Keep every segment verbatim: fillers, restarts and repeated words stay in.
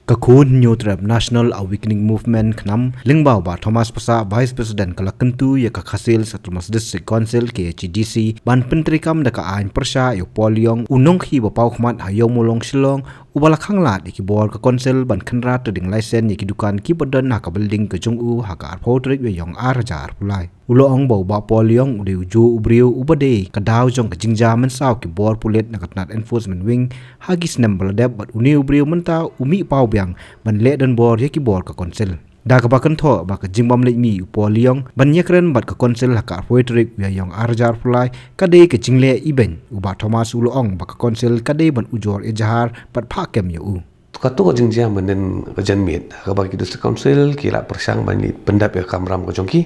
Ka Khun Hynñiewtrep National Awakening Movement, KHNAM, lyngba u Bah Thomas Passah, Vice President, ka la kyntu ïa ka Khasi Hills Autonomous District Council, K H A D C, ban pyntreikam da ka aiñ pyrshah ïa u Paul Leong, u nongkhaïi ba paw khmat ha Ïew Mawlong, Shillong, uba la khanglad ïa ki bor ka Council ban khynra trading license ïa ki dukan kiba don ha ka building ka jong u ha ka arphew tarik u Ïaïong ar hajar arphew lai. U la ong ba u Bah Paul Leong u dei ujuh u briew uba dei ka daw jong ka jingjia mynsaw ki bor pulit na ka tnat Enforcement Wing ha ki snem ba la dep, bad une u briew mynta u mih paw biang ban leh donbor ïa ki bor ka Council. Da kaba kynthoh ba ka jingbym leit mih u Paul Leong ban ïakren bad ka Council ha ka arphew tarik u Ïaïong ar hajar arphew lai ka dei ka jingleh ibeiñ, u Bah Thomas u la ong ba ka Council ka dei ban ujor ejahar bad phah kem ïa u. Kato ka jingjia mynhynnin ka janmiet, kaba ki District Council ki la pyrshang ban pyndep ïa ka kamram ka jong ki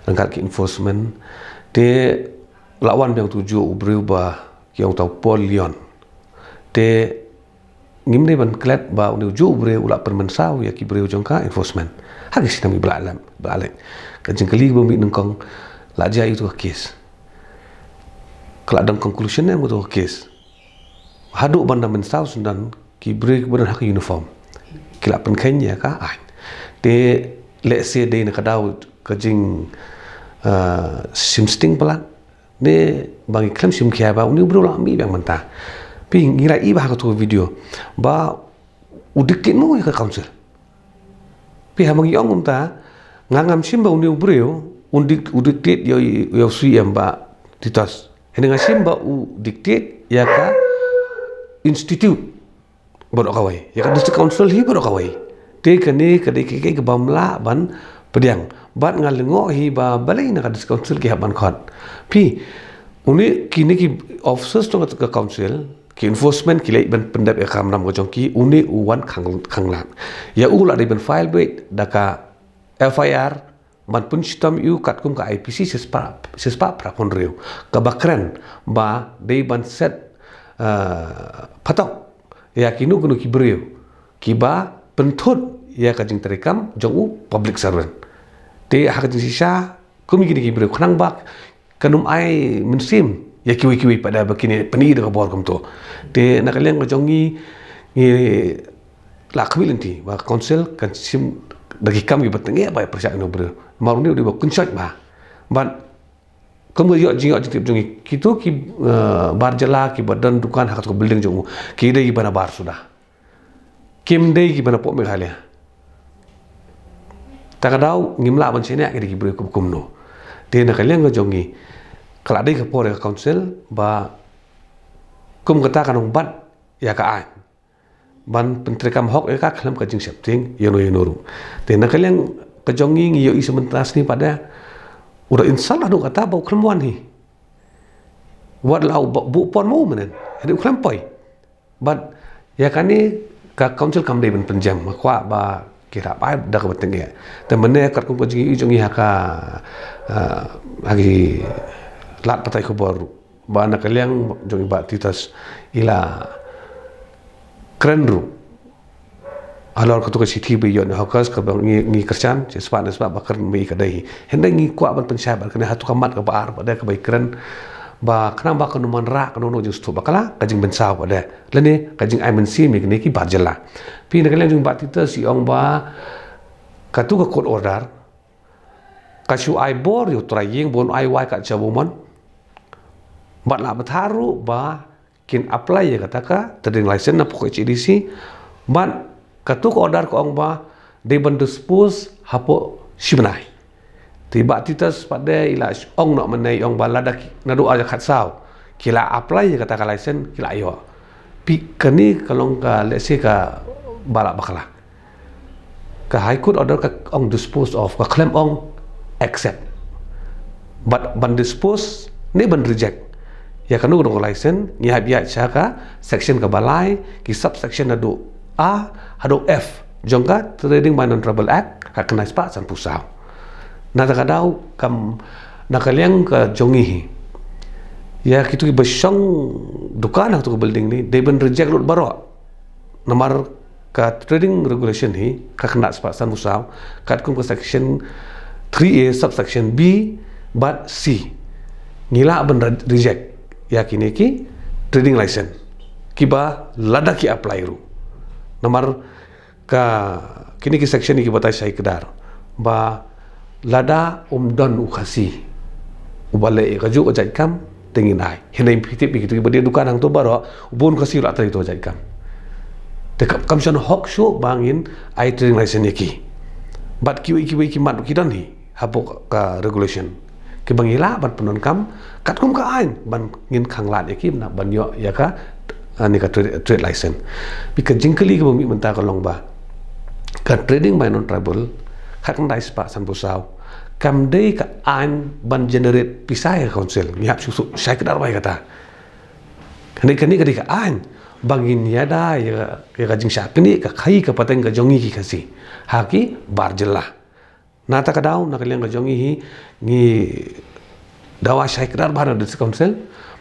ryngkat ki enforcement. Te la wan biang uto ujuh u briew ba ki ong uta u Paul Leong. Te ngim dei ban klet ba une ujuh u briew u la pynmynsaw ïa ki briew jong ka enforcement ha ki snem kiba la leit, ba la leit. Ka jingkylli ba mih nyngkong, la jia ïa uto ka case? Ka la don conclusion ne em uto ka case? Haduh ban da mynsaw syndon ki briew kiba don ha ka uniform, ki la pynkheiñ ïa ka aiñ. Te lehse dei na ka daw ka jing, ah, shim sting palat, ne ba ngi khlem shim khia ba une u briew u la mih biang mynta. Phi, ngi la i ba ha kato ka video ba u dictate mo ïa ka Council. Phi, haba ngi ong mynta, nga ngam shim ba une u briew un dic-, u dictate ïa, ïa u C E M Bah Titos. Hynrei nga shim ba u dictate ïa ka institute baroh kawei, ïa ka District Council hi baroh kawei. Te kane ka dei kaei kaei kaba ym lah ban pdiang. Bad nga lyngngoh hi ba balei na ka District Council ki hap ban khot. Phi, une, kine ki officers jong ka Council, ki enforcement ki leit ban pyndep ïa ka kamram ka jong ki, une u wan khang-, khanglad. Ïa u la dei ban file beit da ka F I R ban pynshitom ïa u katkum ka I P C shispah, shispah phra phew hynriew, kaba kren ba dei ban set, eh, phatok ïa kino kino ki briew kiba pynthut ïa ka jingtreikam jong u public servant. Te ha ka jingshisha, kum ïa kine ki briew, khnang ba kan ym ai mynsiem ïa kiwei kiwei pat ba kine pyni da ka bor kumto. Te na ka liang ka jong ngi, ngi la khmih lynti ba ka Council kan shim da ki kam kiba tyngeh ba ïa pyrshah ïa une u briew. Namar une u dei ba kynshoit bha. Bad kum ka ïoh jingïoh jingtip jong ngi, kito ki, eh, bar jylla kiba don dukan ha kato ka building jong u, ki dei kiba na bar suda. Kim dei kiba na poh Meghalaya. Ta ka daw ngim lah ban shaniah ki dei ki briew kum kumno. Te na ka liang ka jong ngi, ka la dei ka por ïa ka Council ba kum kata kan ym bat ïa ka aiñ ban pyntreikam hok ïa ka khlem ka jingsheptieng ïano ïano ruh. Te na ka liang ka jong ngi, ngi ïohi sa mynta sni pat de, u da insult haduh kata ba u khlem wan hi. Wat la u ba-, buh pon mo mynhynnin, hynrei u khlem poi. Bad ïa kane ka Council kam dei ban pynjem, nga kwah ba ki hap ai da kaba tyngeh. Te mynne katkum ka jingïohi jong ngi ha ka, ah, ha ki lad pathai khubor ruh, ba na ka liang jong i Bah Titos i la kren ruh halor kato ka shithi ba i ïoh na hawkers kaba ngi, ngi kyrshan shispah ne spah ba kren ba i ka dei hi. Hynrei ngi kwah ban pynshai bad kane ha kato ka mat kaba ar pat de kaba i kren ba khnang ba kan ym wanrah kano kano jingsngewthuh bakla, ka jingmynsaw pat de lane ka jingai mynsiem ïa kine ki bar jylla. Phi, na ka liang jong i Bah Titos i ong ba kato ka court order ka shu ai bor ïa u trai ïing ba un ai wai kat shaba u mon. Bad la bthah ruh ba kin apply ïa kata ka trading license na pdeng K H A D C. Bad kato ka order ka ong ba dei ban dispose hapoh shi bnai. Te i Bah Titos pat de i la ong noh mynne, i ong ba lada ki, naduh ar hajar khatsaw ki la apply ïa kata ka license ki la ïoh. Phi, kane ka long ka, let's say, kaba lah bakla. Ka High Court order ka ong dispose of, ka khlem ong accept. Bad ban dispose ne ban reject ïa kano kano ka license, ngi hap ïaid sha ka section kaba lai, ki subsection naduh A haduh F jong ka Trading by Non-Tribal Act, ka khyndai spah sanphew saw. Na kata ka daw kam, na ka liang ka jong ngi hi, ïa kito kiba shong dukan ha kato ka building ne, dei ban reject lut baroh. Namar ka trading regulation hi, ka khyndai spah sanphew saw, katkum ka section three A subsection B bad C, ngi lah ban re-, reject ïa kine ki trading license kiba lada ki apply ruh. Namar ka, kine ki section ki batai shai kdar ba lada um don u Khasi uba leh ïa kajuh ka jait kam, te ngin ai. Hynrei phi tip ïa kito kiba die dukan hangto baroh, u bun Khasi u la trei ïa kato ka jait kam. Te kam, kam shym hok shuh ba ngin ai trading license ïa ki. Bad kiwei kiwei ki mat ki don hi hapoh ka regulation kiba ngi lah ban pyndonkam katkum ka aiñ ban ngin khanglad ïa ki ban ïoh ïa ka, ah, ne ka trade, trade license. Bad ka jingkylli kaba mih mynta ka long ba ka trading by non-tribal, khatkhyndai spah sanphew saw, kam dei ka aiñ ban generate pisa ïa ka council. Ngi hap shu, shu shai kdar bha ïa kata. Kane, kane ka dei ka aiñ ba ngin ïada ïa ka, ïa ka jingshah knieh ka khaïi ka pateng ka jong ngi ki Khasi ha ki bar jylla. Na kata ka daw, na ka liang ka jong ngi hi, ngi dawa shai kdar bha na District Council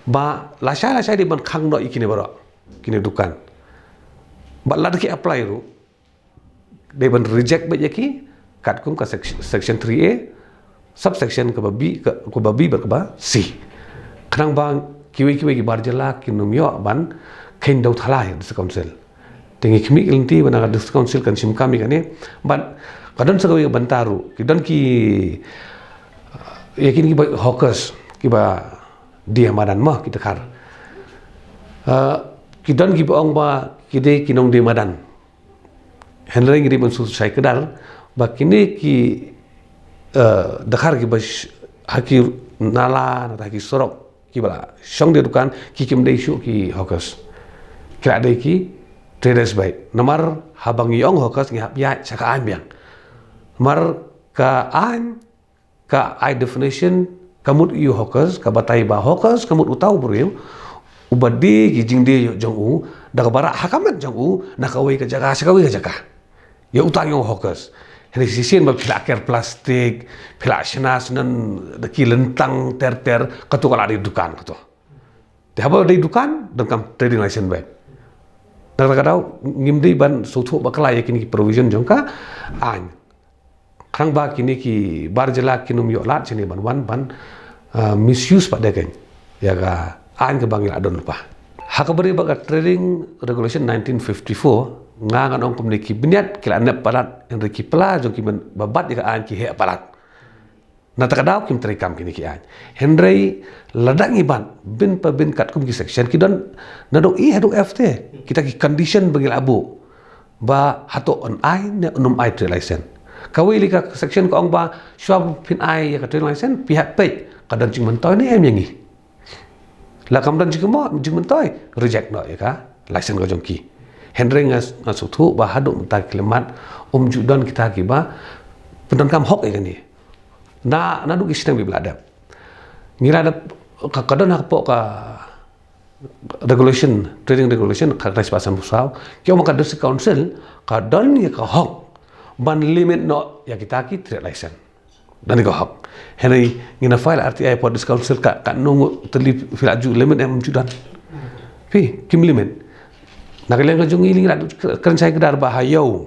ba lashai lashai dei ban khang noh ïa kine baroh, kine dukan. Bad lada ki apply ruh, dei ban reject beit ïa ki katkum ka sec-, section three A, subsection kaba B, ka, kaba B bad kaba C. Khnang ba kiwei kiwei ki bar jylla kin ym ïoh ban kheiñ dewthala ïa District Council. Te ngi khmih ki lynti ba na ka District Council kan shim kam ïa kane. Bad ka don sa kawei ka bynta ruh, ki don ki, ïa kine kiba hawkers, kiba die madan mo, ki dkhar. Ah, ki don kiba ong ba ki dei ki nongdie madan. Hynrei ngi dei ban shu shai kdar ba kine ki, eh, dkhar kiba sh-, ha ki nala, na ha ki surok, kiba la shong die dukan, ki kim dei shuh ki hawkers. Ki la dei ki traders beit. Namar haba ngi ong hawkers ngi hap ïaid sha ka aiñ biang. Namar ka aiñ, ka ai definition, ka mut ïa u hawkers, ka batai ba hawkers ka mut uta u briew uba die ki jingdie jong u da kaba rah ha ka met jong u na kawei ka jaka sha kawei ka jaka. Ïa uta ngi ong hawkers. Hynrei shisien ba phi la ker plastik, phi la shna shnong da ki lyntang ter ter, kato ka la dei dukan kato. Te haba dei dukan, donkam trading license beit. Na kata ka daw, ngim dei ban sngewthuh bakla ïa kine ki provision jong ka aiñ. Khnang ba kine ki bar jylla kin ym ïoh lad shane ban wan ban, ah, misuse pat de kein ïa ka aiñ kaba ngi la don lypa. Ha kaba ïadei bad ka Trading Regulation nineteen fifty-four, nga ngan ong kumne, ki bniat ki la nep palat, hynrei ki pla jong ki mynba bat ïa ka aiñ ki heh palat. Na kata ka daw kim treikam kine ki aiñ. Hynrei lada ngi bat bynta bynta katkum ki section ki don, naduh E haduh F te, kita ki condition ba ngi la buh ba hato yn ai ne ym ai trade license. Kawei lei ka section ka ong ba shuwa ba phin ai ïa ka trade license, phi hap peit ka don jingmyntoi ne em ïa ngi. Lada kam don jingmyntoi, jingmyntoi, reject noh ïa ka license ka jong ki. Hynrei nga, nga sngewthuh ba haduh mynta ki khyllipmat ym ju don kita kiba pyndonkam hok ïa kane. Na, naduh ki snem ba la dep, ngi la dep, ka, ka don hapoh ka regulation, trading regulation, ka, ka spah sanphew saw, ki ong ba ka District Council ka don ïa ka hok ban limit noh ïa kita ki trade license. Don ïa ka hok. Hynrei ngi na file R T I hapoh District Council, ka, katno ngut tylli phi la ju limit em, ym ju don. Phi, kim limit. Na ka liang ka jong ngi, ngi la kren shai kdar ba ha ïew,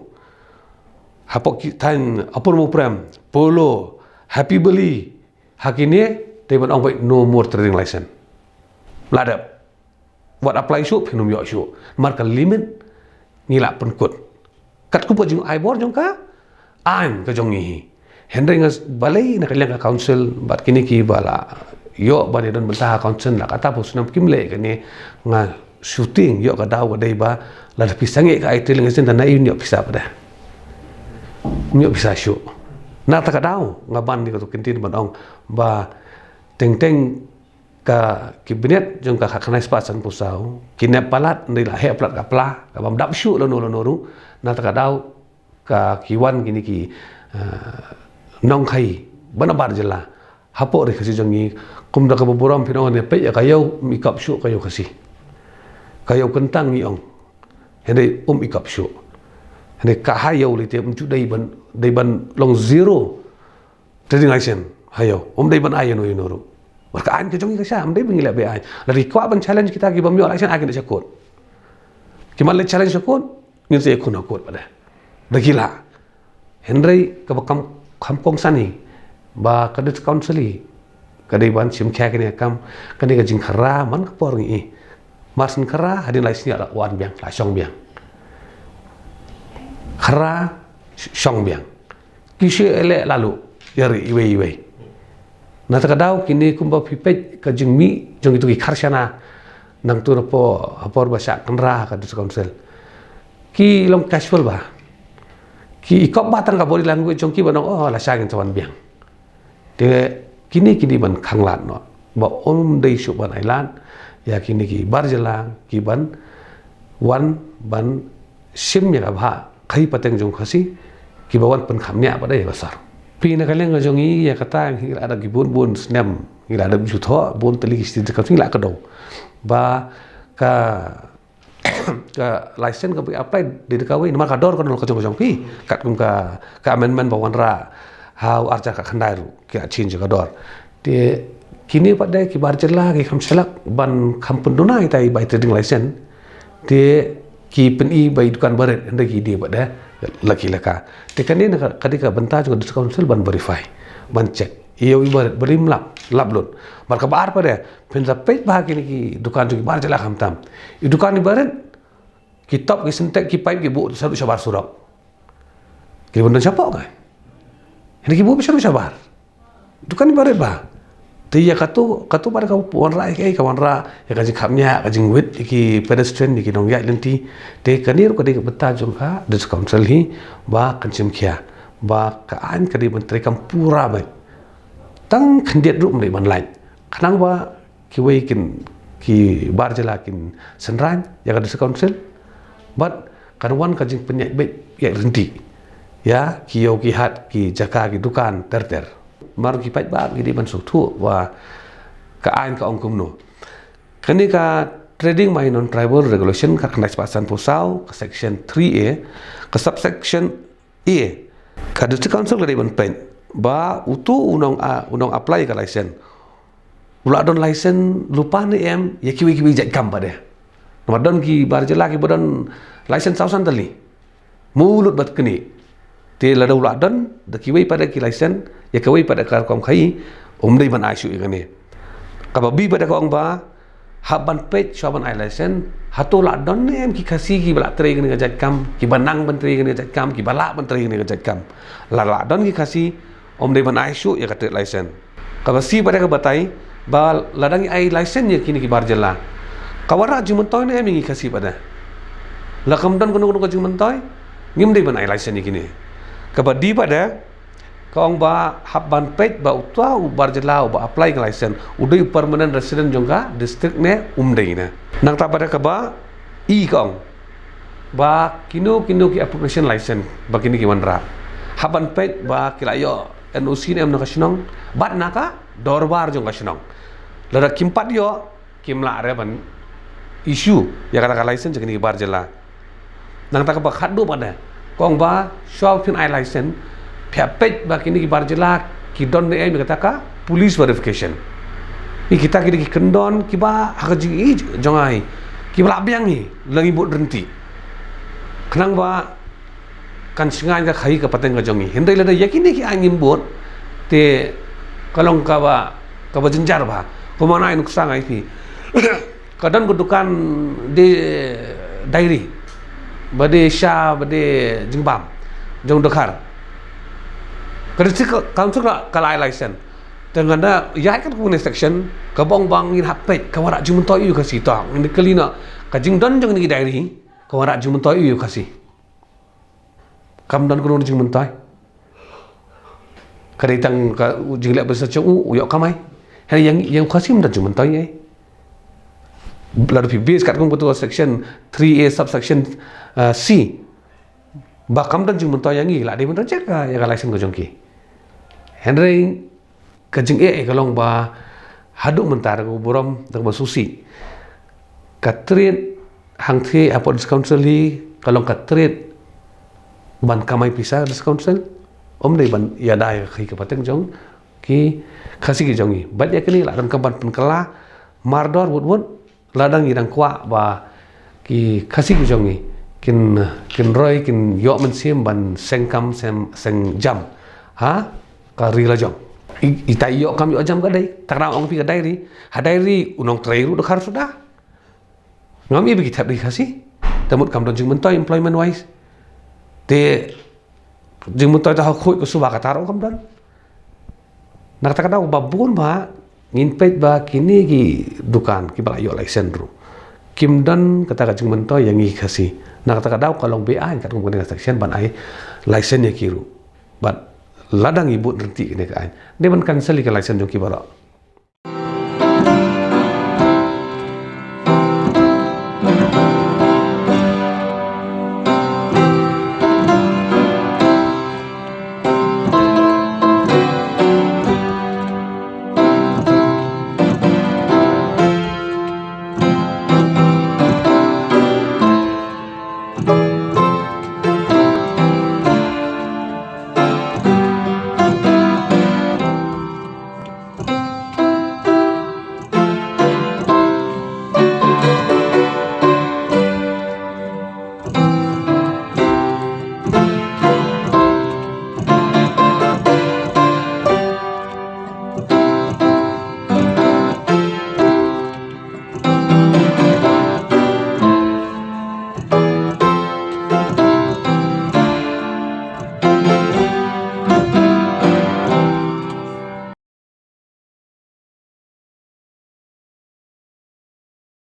hapoh ki thaiñ Upper Mawprem, Polo, Happy Valley, ha kine, te ban ong beit no more trading license. La dep. Wat apply shuh, phin ym ïoh shuh. Namar ka limit ngi la pynkut katkum ka jingai bor jong ka aiñ ka jong ngi hi. Hynrei nga s-, balei na ka liang ka council bad kine kiba la ïoh ban ïadon bynta ha council la katta phew snem kim leh kane, nga shooting ïoh ka daw ka dei ba lada phi sangeh ka ai training session, da na ïoh pisa pat de. Ym ïoh pisa shuh. Na kata ka daw nga ban ïa kato ka kyntien ban ong ba teng teng ka cabinet jong ka khatkhyndai spah sanphew saw ki nep palat, ynda la heh palat ka pla, ka bym dap shuh lano lano ruh, na kata ka daw ka ki wan kine ki, ah, nongkhaïi ba na bar jylla hapoh Ri Khasi jong ngi, kumta kaba burom phin ong ne, peit ïa ka ïew, ym i kop shuh ka ïew Khasi. Ka ïew kyntang ngi ong. Hynrei ym i kop shuh. Hynrei ka ha ïew lei te ym ju dei ban, dei ban long zero trading license ha ïew, ym dei ban ai ïano ïano ruh. Bad ka aiñ ka jong ngi ka shah, ym dei ba ngi leh beiñ aiñ. Lada ki kwah ban challenge kita ki bym ïoh license, ai kine sha court. Ki mat leit challenge sha court, ngin sa ïakhun ha court pat de. Da ki lah. Hynrei kaba kham, kham kongsan hi ba ka District Council hi ka dei ban shim khia kane ka kam, kane ka jingkhynra man ka por ngi i. Mar syn khynra, hadien lai sngi la wan biang, la shong biang. Khra shong biang. Ki shu leh lalu ïa ri iwei iwei. Na kata ka daw kine kumba phi peit ka jingmih jong kitu ki kharshana nangtu na por, ha por ba shah kynrad ka District Council. Ki long casual ba. Ki ikop ba tang ka body language jong ki ba nong, oh, la shah ngin sa wan biang. Te kine kine ban khanglad noh ba ym dei shuh ban ailad ïa kine ki bar jylla ki ban wan ban shim ïa ka bhah khaïi pateng jong Khasi ki ba wan pynkham ñiah pat ïa ka sor. Phi na ka liang ka jong ngi ïa kata ngi la da ki bun bun snem ngi la da ju thoh bun tylli ki state ka ngi la ka dong ba ka ka license ka phi apply dei da kawei namar ka dor ka nong ka jong ka jong phi katkum ka ka amendment ba wanrah ha u arhajar khatkhyndai ruh ki la change ka dor. Te kine pat de ki bar jylla ki kham shlak ban kham pynduna ita i bai trading license. Te ki pyni bai dukan barit hynda ki dei pat de laki laka. Te kane na ka dei ka bynta jong ka District Council ban verify ban check. Ïa i barit ba rim lap lap lut. Mar ka ba ar pat de phin sa peit ba kine ki dukan jong ki bar jylla khamtam. I dukan i barit ki top ki syntek ki pipe ki buh shaduh shabar surok. Ki bun don shapoh ka. Hynda ki buh shaduh shabar. Dukan i barit ba. Te ïa katu katu ba ka wanrah ïa ka wanrah ïa ka jingkham ñiah ka jingwit ïa ki pedestrian ïa ki nongïaid lynti. Te kane ruh ka dei ka bynta jong ka District Council hi ba kan shim khia ba ka aiñ ka dei ban treikam pura beit. Tang khyndiat ruh ym dei ban lait. Khnang ba kiwei kin ki bar jylla kin synran ïa ka District Council. Bad kan wan ka jingpynïaid beit ïaid lynti ïa ki ïew ki hat ki jaka ki dukan ter ter. Mar ki paidbah ki dei ban sngewthuh ba ka aiñ ka ong kumno. Kane ka Trading by Non-Tribal Regulation ka khyndai spah sanphew saw ka section three A ka subsection A ka District Council ka dei ban peit ba utu u nong a u nong apply ka license u la don license lypa ne em ïa kiwei kiwei jait kam pat de. Namar don ki bar jylla ki ba don license saw san tylli. Mulut bad kine. Te lada u la don da kiwei pat de ki license ïa kawei pat de ka rukom khaïi ym dei ban ai shuh ïa kane. Kaba B pat de ka ong ba hap ban peit shuwa ban ai license hato la don ne em ki Khasi ki ba la trei kane ka jait kam ki ba nang ban trei kane ka jait kam ki ba lah ban trei kane ka jait kam. La la don ki Khasi ym dei ban ai shuh ïa ka trade license. Kaba C pat de ka batai ba lada ngi ai license ïa kine ki bar jylla ka wanrah jingmyntoi ne em ïa ngi Khasi pat de. La kam don kano kano ka jingmyntoi ngim dei ban ai license ïa kine. Kaba D pat de ka ong ba hap ban peit ba uta u bar jylla u ba apply ka license u dei u permanent resident jong ka district ne um dei ne. Nangta pat de kaba E ka ong ba kino kino ki appropriation license ba kine ki wanrah hap ban peit ba ki la ïoh N O C ne em na ka shnong bad na ka dorbar jong ka shnong. Lada kim pat ïoh kim lah re ban issue ïa kata ka license jong kine ki bar jylla. Nangta kaba khatduh pat de ka ong ba shuwa phin ai license phi hap peit ba kine ki bar jylla ki don ne em ïa kata ka police verification. Ïa kita ki dei ki kyndon ki ba ha ka jingïeit jong ngi ki ba lah biang hi la ngi bud rynti. Khnang ba kan sngewthuh ka khaïi ka pateng ka jong ngi. Hynrei lada ïa kine ki aiñ ngim bud te ka long kaba kaba jynjar ba kumno nai nuksa ngai phi. Ka don ka dukan de diary ba de sha ba de jingbam jong Dkhar. Ka District Council ka la ai license. Te ngan da ïa ka kane section ka bong bang ngin hap peit ka wanrah jingmyntoi ïa u Khasi to ngin kylli noh ka jingdon jong kine ki diary ka wanrah jingmyntoi ïa u Khasi. Kam don kano jingmyntoi. Ka dei tang ka jingleh ba sa jong u u ïoh kamai. Hynrei ïa u Khasi ym don jingmyntoi ei. Lada phi base katkum katu section three A subsection uh, C ba kam don jingmyntoi ïa ngi la dei ban reject ka ïa ka license ka jong ki. Hynrei ka jingeh ka long ba haduh mynta da ka burom da ka ba susi ka trade hangthie hapoh District Council hi ka long ka trade ban kamai pisa District Council. Ym dei ban ïada ïa ka khaïi ka pateng jong ki Khasi ki jong ngi bad ïa kane la dang kam ban pynkylla mardor wut wut. La dang ngi dang kwah ba ki Khasi ki jong ngi kin kin roi kin ïoh mynsiem ban seng kam seng seng jam ha ka ri la jong. Ita ïoh kam ïoh jam ka dei takna ong phi ka diary ha diary u nongtrei ruh da khar suda. Ngam i ba ki thep ri Khasi ta mut kam don jingmyntoi employment wise. Te jingmyntoi ta ha khuid ka suba kata ruh kam don. Na kata ka daw ba bun ba ngin peit ba kine ki dukan kiba la ïoh license ruh kim don kata ka jingmyntoi ïa ngi Khasi. Na kata ka daw ka long be-aiñ katkum kane ka section ban ai license ïa ki ruh. Bad lada ngi bud ryntih kane ka aiñ, dei ban cancel ïa ka license jong ki baroh.